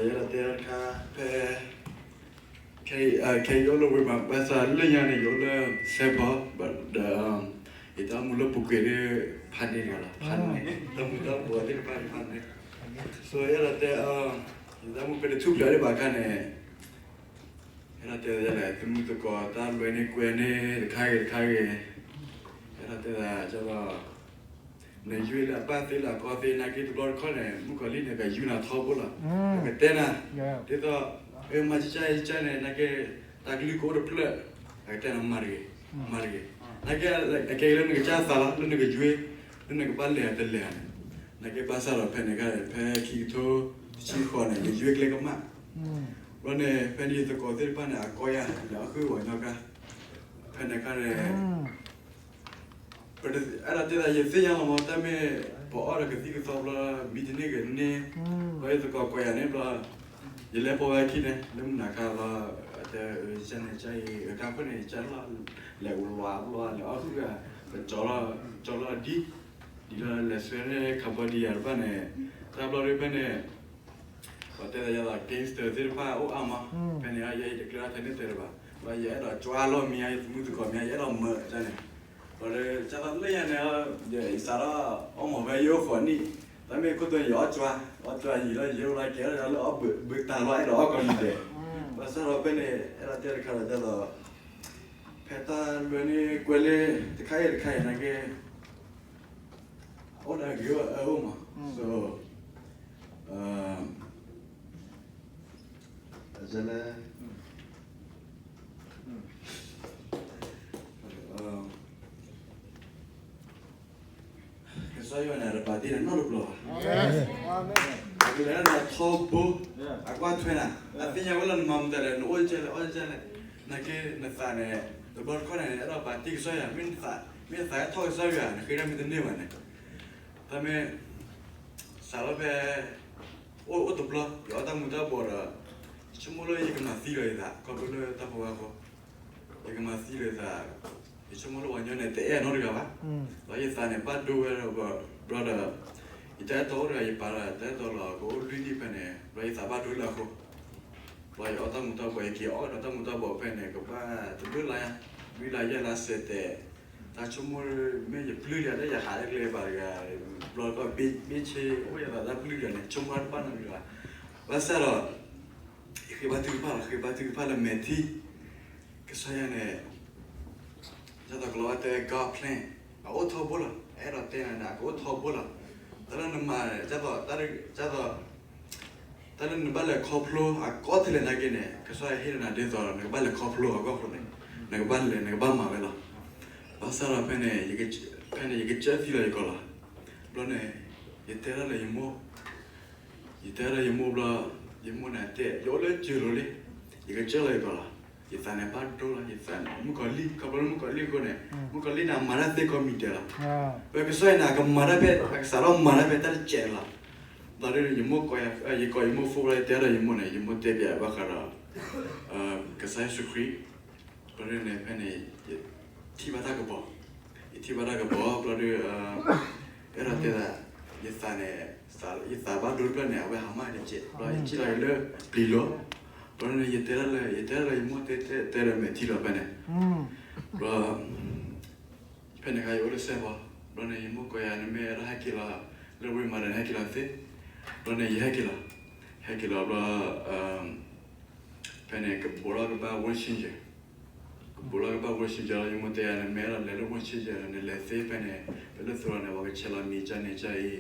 ယအဲၣ်ဒိးတဲတခါ ဖဲ ခဲအံၤ ခဲအံၤယအိၣ်လၢဝ့ၢ်မး ဘၣ်ဆၣ်လၢညါန့ၣ် ယအိၣ်လၢစဲးဖီ ဒီး ယတၢ်အိၣ်မူလၢပူၤကွံာ်သ့ၣ်တဖၣ်န့ၣ် ဖးန့ၢ်တဂၤလီၤ ဖးန့ၢ် တၢ်မူတၢ်ဘှီးသ့ၣ်တဖၣ်န့ၣ် ဖးန့ၢ် so ယအဲၣ်ဒိးတဲ ယတၢ်အိၣ်မူဖဲတထူၣ်ဖျဲးဒံးဘၣ်အခါန့ၣ် အဲၣ်ဒိးတဲယလဲၣ် သမုၢ်သကိးတၢ်လွဲန့ၢ်ကွဲန့ၢ်တခါဂ့ၤတခါဂ့ၤ အဲၣ်ဒိးတဲဒ်သိး နယွ့လၢအဘၣ်သ့လၢအကီသ့ နာ်က့တဘျီတခီၣ်န့ၣ် မုၣ်ကီၤလံၢ်န့ၣ် ကယူနၤထီဘိလီၤ. အကတဲနၤ ဒ်သိး မၤကၠကၠန့ၣ် နာ်က့ တၢ်ကလုၢ်ကအိၣ်တဖျၢၣ် အကတဲနၤမၤတဂ့ၤ မၤတဂ့ၤ. နာ်က့ အကဲလၢနကစၢ်သးလီၤ လၢနကယွ့ လၢနကဘၣ်လဲၤတလဲၤန့ၣ် နာ်က့ဘၣ်ဆၣ်ဒီးဖဲန့ၣ်ခါ ဖဲခံကထိတဆံဃိးန့ၣ် ယယွ့ကျဲကမၣ် ဘျီန့ၣ် ဖဲန့ၣ်ယသကိးသ့ၣ်တဖၣ်န့ၣ် အကီယၤ လဲၤအီၣ်ဃုာ်ဝဲညီကါ ဖဲန့ၣ်ခါန့ၣ် အဲၣ်ဒိးတဲဒ်ယသ့ၣ်ညါလီၤမး တၢ်မ့ၢ်ပအီၣ်ဒီးကသံၣ်ကသီဘျီ မံတန့ၢ်ဂ့ၤတန့ၢ် ဘျီယသကိးကွဲးယၤန့ၣ်ဘျီ ယလဲၤပိာ်ဝဲအခံန့ၣ် လၢမုၢ်နၤခါဘျီ တဲ ကန့ၣ်ကၢ်အံၤ ကါခိၣ်န့ၣ် ကၢ်လီၤ လဲၤဝါဘျီ လဲၤအီၣ်ဃုာ်ဂၤ ကကၠီလီၤ ကၠီလီၤဒ် ဒ်လၢလဲၤဆွဲန့ၣ် Cambodia တဖၣ်န့ၣ် တၢ်ဘျီဒ်ဖဲန့ၣ် ပှၤတဲဒ်ယသး gangster သ့ၣ်တဖၣ်အိၣ်အါမး ဖဲန့ၣ် ယဲယတကျၢၤတၢ်ထဲန့ၣ်တဲတဘၣ် ဘျီယအဲၣ်ဒိးကွၢ်လီၢ်မံၤ ယသမုၢ်သကိးမံၤ ယအဲၣ်ဒိးမၢကန့ၣ် ဘျီဒ် ကၢ်သးလၢညါန့ၣ် ယစးထီၣ်အီၣ်မၤဖဲယအိၣ်ဃိးနံၣ် တၢ်မ့ၢ်ခိၣ်တီယအီၣ်ကွၢ် အီၣ်ကွၢ်ယံာ်လီၤ ယဲလီၤကဲလီၤလၢအီၣ်ဘၢတၢ်လီၢ် အဲၣ်ဒိးအီၣ်ကီးနံၤဒဲး ဘၣ်ဆၣ်ဒီးဖဲန့ၣ် အဲၣ်ဒိးတဲတခါဒီးဒ်သိး ဖဲတၢ်လွဲန့ၢ်ကွဲလ့ တခါအံၤတခါအံၤနာ်က့ အိၣ်ဒၣ်ဂ့ၤဝဲအအိၣ်မး so လဲ ကစၢ်ယွၤန့ၣ် တပာ်တ့ၢ်နၤနီတဘျီဘၣ်. ကလဲၤဒၣ်ထီဘိ အကွၢ်ထွဲနၤ အသ့ၣ်ညါဝဲလၢနမၤမတၤလဲၣ် နအိၣ်ကဲလဲၣ် အိၣ်ကဲလဲၣ် နာ်က့နသးန့ၣ် တဘျီတခီၣ်န့ၣ် အဲၣ်ဒိးပာ်တ့ၢ်ကစၢ်ယွၤ မ့ၢ်နသး မ့ၢ်နသးဟဲထီၣ်ကစၢ်ယွၤ နဃ့ဒၣ်မ့ၢ်တန့ၢ်ဘၣ်န့ၣ် တၢ်မ့ၢ် စးထီၣ်ဖဲ အိၣ်အိၣ်တဘျီ ယအီၣ်တၢ်မူၤတၢ်ဘှီးဒီး ယဆိကမိၣ်လၢယကမၤသံဒီးယသး ခီဖျိလၢတၢ်ဖိဝဲအဃိ ယကမၤသံဒီးယသး ယဆိကမိၣ်လၢပှၤကညီန့ၣ် တအဲၣ်နီတဂၤဘၣ် ဒီးယသးန့ၣ် ဘၣ်ဒိဝဲဒီး ဘျီဒီး ယတၢ်အဲၣ်တီအိၣ်တဂၤ ယပာ်လီၤတၢ်အဲၣ်တီလီၤ ကအိၣ်လွံၢ်နံၣ်ဖဲန့ၣ် ဘျီယသးဘၣ်ဒိလၢအဃိ ဘျီယအီၣ်တၢ်မူၤတၢ်ဘှီး ယက့ၤအီၣ်ဒီးတၢ်မူၤတၢ်ဘှီးဖဲန့ၣ် ကဘၣ်တဘျုးလါ လွံၢ်လါယဲၢ်လါစဲးတဲာ် တၢ်ဆိကမိၣ် မ့ၢ်ယပျုၢ်ယၤလၢယဟးလၢကျဲဘၣ်တဂၤ ဘျီကီၢ်ဘ့ၣ်ဆ့ အိၣ်ယသးတၢ်ပျုၢ်ယၤန့ၣ် ဆိကမိၣ်တဘၣ်နီတဂၤ ဘၣ်ဆၣ်ဒီး ယဃ့ဘါထုကဖၣ်လီၤ ဃ့ဘါထုကဖၣ်လၢမဲာ်ထံ ကစၢ်ယွၤန့ၣ် ဒ်သိးကလီၤဝဲတဲ God plan အအိၣ်ထီဘိလီၤ အဲၣ်ဒိးတဲနၤန့ၣ် အကအိၣ်ထီဘိလီၤ တၢ်လၢနမၤ ဒ်သိး ဒ်သိး တၢ်လၢနဘၣ်လဲၤခီဖျိအကီၢ်ထဲလဲၣ်နာ်က့န့ၣ် ကစၢ်ယွၤဟ့ၣ်လီၤနၤဒ်သိး နကဘၣ်လဲၤခီဖျိအဂီၢ်အဃိန့ၣ် နကဘၣ်လဲၤ နကဘၣ်မၤဝဲလီၤ ဘၣ်ဆၣ်ဒီးဖဲန့ၣ် ဖဲန့ၣ် ယကစၢၢ်သံလီၤယကီးလီၤ ဘျီန့ၣ် ယတဲဒၣ်လၢယမိၢ် ယတဲဒၣ်ယမိၢ်ဘျီ ယမိၢ်န့ၣ်တဲ ယအိၣ်လၢစၢၤလိၤလံ ယကစၢၢ်လီၤယကီးလီၤ ယသးန့ၣ်ဘၣ်ဒိလီၤ ယသးန့ၣ် မုၣ်ကီၤလံၢ် ခီဖျိလၢမုၣ်ကီၤလံၢ်အဃိန့ၣ် မုၣ်ကီၤလံၢ်န့ၣ် အမၤတၢ်သ့ကိးမံၤဒဲးလီၤ ပကစၢ်ယွၤန့ၣ် အကမၤတၢ်ဖဲ အကစးထီၣ်မၤတၢ်ဖဲတၢ်တစဲးလီၤ ဘျီဒ်န့ၣ် ယမိၢ်ကိးယၤ ယကိးယမိၢ်ဖိဘျီ ယတဲဒၣ်ယမိၢ်န့ၣ် ယမိၢ်တဲပၠးဘၣ်ဃးဒီး ကစၢ်ယ့ၣ်ၡူးခရံာ် ဘျီဒ်န့ၣ် ဖဲန့ၣ် ယထံၣ်ဘၣ်တၢ်ကပီၤ ယထံၣ်ဘၣ်တၢ်ကပီၤ ဘျီဒ် အဲၣ်ဒိးတဲဒၣ် ယသးန့ၣ် ယသးဘၣ်ဒိတဖျၢၣ်န့ၣ် အဝဲဟးမၢ်တကဲး ဘျီယထံၣ်လီၤယလၢပျံၤလိၤ ဘျီဒ်န့ၣ် ယတဲဒၣ်လၢ ယတဲဒၣ်လၢယမိၢ်တဲတဲဒီးမဲာ်ထံလီၤဖဲန့ၣ် ဘျီ ဖဲန့ၣ်အခါ ယအိၣ်လၢစဲးဖီ ဘျီန့ၣ် ယမိၢ်ကိးယၤ နမ့ၢ်အဲၣ်ဒိးဟဲက့ၤလီၤ လၢဝ့ၢ်မၤဒီး နဟဲက့ၤလီၤသ့ ဘျီန့ၣ် ယဟဲက့ၤလီၤ ဟဲက့ၤလီၤဘျီ ဖဲန့ၣ် ကဘိးထီၣ်ကဘၣ် World Changer ကဘိးထီၣ်ကဘၣ် World Changer လီၤ ယမိၢ်တဲယၤ နမ့ၢ်အဲၣ်ဒိးလဲၤလၢ World Changer န့ၣ် နလဲၤသ့ဖဲန့ၣ် ပလၢသရိာ်န့ၣ် ပှၤကဆဲးလီၤမံၤကန့ၣ်ကအံၤ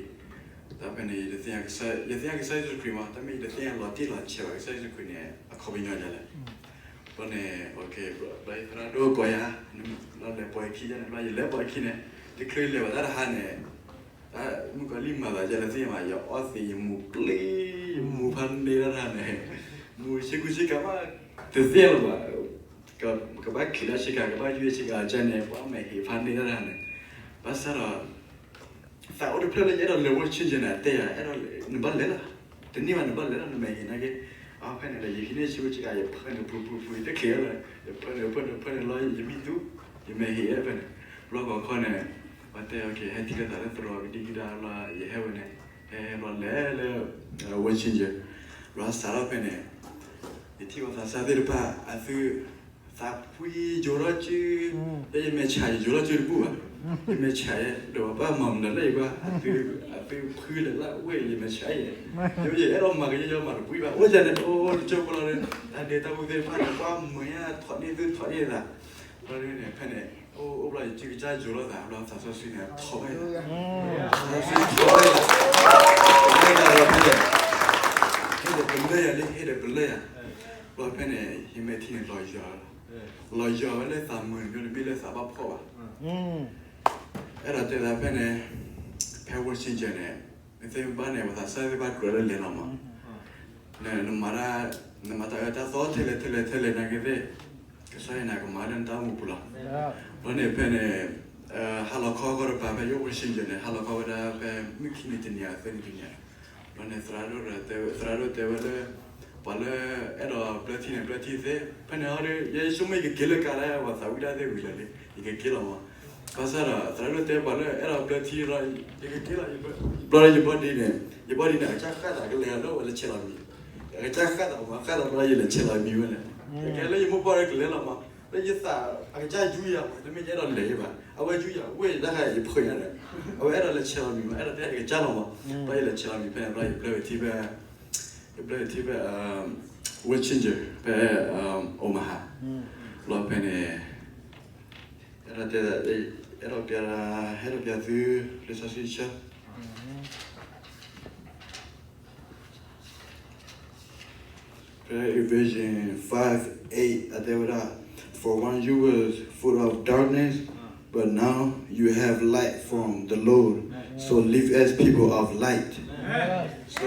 တၢ်ဖဲန့ၣ် ယတသ့ၣ်ညါ ယသ့ၣ်ညါကစၢ်ယ့ၣ်ၡူးခရံာ်မး တၢ်မ့ၢ်ယတသ့ၣ်ညါလီၤတံၢ်လီၤဆဲးဘၣ် ကစၢ်ယ့ၣ်ၡူးခရံာ်န့ၣ် အခီပညီဒ်လဲၣ် ဘျီန့ၣ် ဘျီယသရၣ်ဒိၣ်ကိးယၤ လီၤလဲၤပိာ်ယခံန့ၣ် ဘျီယလဲၤပိာ်ယခံန့ၣ် တချုးလဲၤဘၣ်တၢ်တဟါန့ၣ် တၢ်မုၣ်ကီၤလံၢ်မၤသးဒ်လဲၣ်သ့ၣ်ညါဘၣ် ယအီၣ်သ့ ယမူၤပျံၤ ယမူၤဖးန့ၢ်တၢ်တဟါန့ၣ် မူၤဆ့ကူဆ့ကၤဘၣ် တသ့ၣ်ညါလၢၤဘၣ် ကဘၣ်ချံးတၢ်ဆ့ကၤ ကဘၣ်ယွဲၢ်ဆ့ကၤကန့ၣ် ပှၤမဲာ်ဟ့ၣ်ဖးန့ၢ်တၢ်တဟါန့ၣ် ဘၣ်ဆၣ်ဒီး သးအိၣ်တဖျၢၣ်လၢယအဲၣ်ဒိးလဲၤ World Changer န့ၣ် အတဲယၤ အဲၣ်ဒိးလဲၤ နဘၣ်လဲၤလီၤ တန့ၢ်ဘၣ်နဘၣ်လဲၤလီၤ နမဲာ်ဟ့ၣ်နာ်က့ အဖဲန့ၣ်ဒီး ယဟံးန့ၢ်ဆ့ကူဆ့ကၤ ယဖၢနုာ်ပူၤပူၤပူၤ ယတချံးလီၤ ယဖၢနုာ်ဖၢနုာ်ဖၢနုာ်လီၤ ယမံသူ ယမဲာ်ဟ့ၣ်ဖဲန့ၣ် ဘျီကီၢ်ခီန့ၣ် ပှၤတဲ ဟဲထံၣ်လိာ်သးလၢသရိာ်ကဒံကဒါလီၤ ယဟဲဝဲန့ၣ် ဟဲလီၤလဲၤလၢ World Changer ဘျီစးထီၣ်ဖဲန့ၣ်, ယထံၣ်ပှၤသးစၢ်သ့ၣ်တဖၣ် အသု သးဖှံယိၤထီၣ်စု, ယဲယမဲာ်ဆှးယယိၤထီၣ်စုတဘူၣ်ဘၣ်, ယမဲာ်ဆှးယဲ ဒီးပှၤမၤမနုၤလၢယကွၢ် အသု အသုဖှံလၢလၢဝဲယမဲာ်ဆှးယဲ, ယဲယအဲၣ်ဒိးမၤကယဲယမၤတဖှံဘၣ်, အိၣ်ယၤန့ၣ် တအိၣ်တကၠိဖိလီၤဒီး တၢ်ဒဲးတၢ်ဝူၣ်သ့ၣ်တဖၣ်န့ၣ် ပှၤမၤယါထီၣ်န့ၢ်သုထီၣ်န့ၢ်သး, ဘျီန့ၣ်ဖဲန့ၣ် အိၣ်အိၣ်ဘျီယစုကစၢ်ယိၤလိာ်သး ဘျီသးစီဆှံန့ၣ် ထီၣ်ဝဲယၤ, သးစီဆှံထီၣ်ဝဲယၤ, ထီၣ်ဝဲယၤဒီးဖဲန့ၣ် ဟ့ၣ်ဒီးပလၢၢ်ယၤလံ ဟ့ၣ်ဒီးပလၢၢ်ယၤ, ဘျီဖဲန့ၣ် ယမဲာ်ထံန့ၣ်လီၤယွၤ, လီၤယွၤဝဲလၢသးမုာ်န့ၣ် မ့ၢ်လၢသးဘၣ်ဖှီၣ်ဘၣ်, အဲၣ်ဒိးတဲသးဖဲန့ၣ်, ဖဲ Washington န့ၣ်, မ့ၢ်သ့ၣ်ဘၣ်န့ၣ် ပှၤသးစၢ်သ့ၣ်တဖၣ်ကြၢးလၢလဲၤလီၤမး, နမၤတၢ်, နမၤတၢ်အၢတၢ်သီထဲလဲၣ်ထဲလဲၣ်ထဲလဲၣ်နာ်က့သ့ၣ်, ကစၢ်ယွၤန့ၣ်ကမၤလၢနတၢ်အိၣ်မူပူၤလီၤ, ဘျီန့ၣ်ဖဲန့ၣ်, ဟါလီၤခီဂီၤတပၤဖဲ ယအိၣ် Washington န့ၣ် ဟါလီၤခီဝဲဒၣ်ဖဲမုၢ်ခံနံၤတနံၤအသၢနံၤတနံၤ, ဘျီန့ၣ် သရၣ်ဒိၣ်တဲဝဲလၢ, ပှၤလၢအဲၣ်ဒိးဘျၢထံန့ၣ် ဘျၢထံသ့, ဖဲန့ၣ်ဟီဒီး ယဲဆိကမိၣ်ယကက့ၤလၢကါလၢပှၤသးဝံၣ်တၢ်သ့ၣ်ဝံၤလၢာ်လံ, ယကက့ၤလီၤမး, ဘၣ်ဆၣ်ဒီး သရၣ်ဒိၣ်တဲပှၤလၢအဲၣ်ဒိးဘျၢထံဒီး ယကက့ၤလီၤ, ဘျီဒီးယဘီဒံးန့ၣ်, ယဘီဒံးန့ၣ် အကစၢ်ဃၣ်သးကလဲၤလၢဝဲလၢဆဲးလီၤမံၤ, အကစၢ်ဃၣ်သးမး ဃၣ်သးဘျီယလဲၤဆဲးလီၤမံၤဝဲန့ၣ်, ယကဲလၢယမိၢ်ပှၢ်ဒီးကလဲၤလီၤမး, လၢယသး, အကစၢ်ယူယၤမး တမ့ၢ်ယအဲၣ်ဒိးလဲၤဘၣ်, အဝဲယူယၤ ဝဲတၢ်ဃးယဖိညါဒီး, အဝဲအဲၣ်ဒိးလဲၤဆဲးလီၤမံၤမး အဲၣ်ဒိးတဲယကစၢ်လီၤမး, ဘျီယလဲၤဆဲးလီၤမံၤဖဲန့ၣ် ဘျီယဘျၢဝဲထံဖဲ ယဘျၢထံဖဲ, Washington ဖဲ, Omaha, ဘျီဖဲန့ၣ်, အဲၣ်ဒိးတဲ, အဲၣ်ဒိးပျး, အဲၣ်ဒိးပျးသု, လံာ်စီဆှံတဆၢ, ဖဲ Ephesians five eight အတဲဝဲဒၣ်, For once you were full of darkness, but now you have light from the Lord, so live as people of light. So,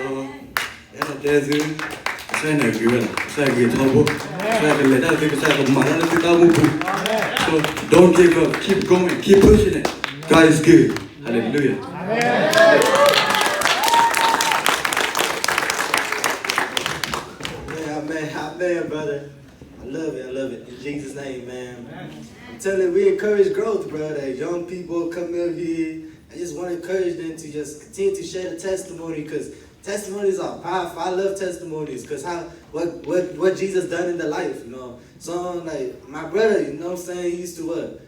အဲၣ်ဒိးတဲသု, ကစၢ်ယွၤန့ၣ်ဂ့ၤဝဲလီၤ, ကစၢ်ယွၤဂ့ၤထီဘိ, ကစၢ်ယွၤကလဲၤတၢ်သု ကစၢ်ယွၤကမၤတၢ်လၢသုတၢ်အိၣ်မူပူၤ, so don't give up, keep going, keep pushing it, God is good, hallelujah. Amen, amen, amen, brother. I love it, I love it. In Jesus' name, man. I'm telling you, we encourage growth, bro. That young people come up here, I just want to encourage them to just continue to share the testimony, because testimonies are powerful. I love testimonies because how, what, what, what Jesus done in the life, you know. So, like, my brother, you know what I'm saying, he used to what?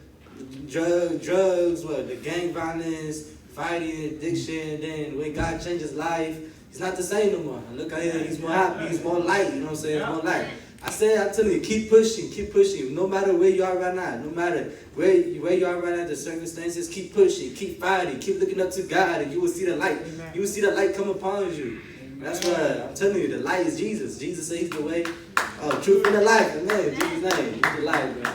Drug, drugs, what? The gang violence, fighting, addiction. Then when God changed his life, he's not the same no more. Look at him, he's more happy, he's more light, you know what I'm saying? He's more light. I say, I'm telling you, keep pushing, keep pushing. No matter where you are right now, no matter where, where you are right now, the circumstances, keep pushing, keep fighting, keep looking up to God, and you will see the light. You will see the light come upon you. That's what I'm telling you. The light is Jesus. Jesus said he's the way, uh, truth, and the life. Amen. In Jesus' name, he's the light, bro.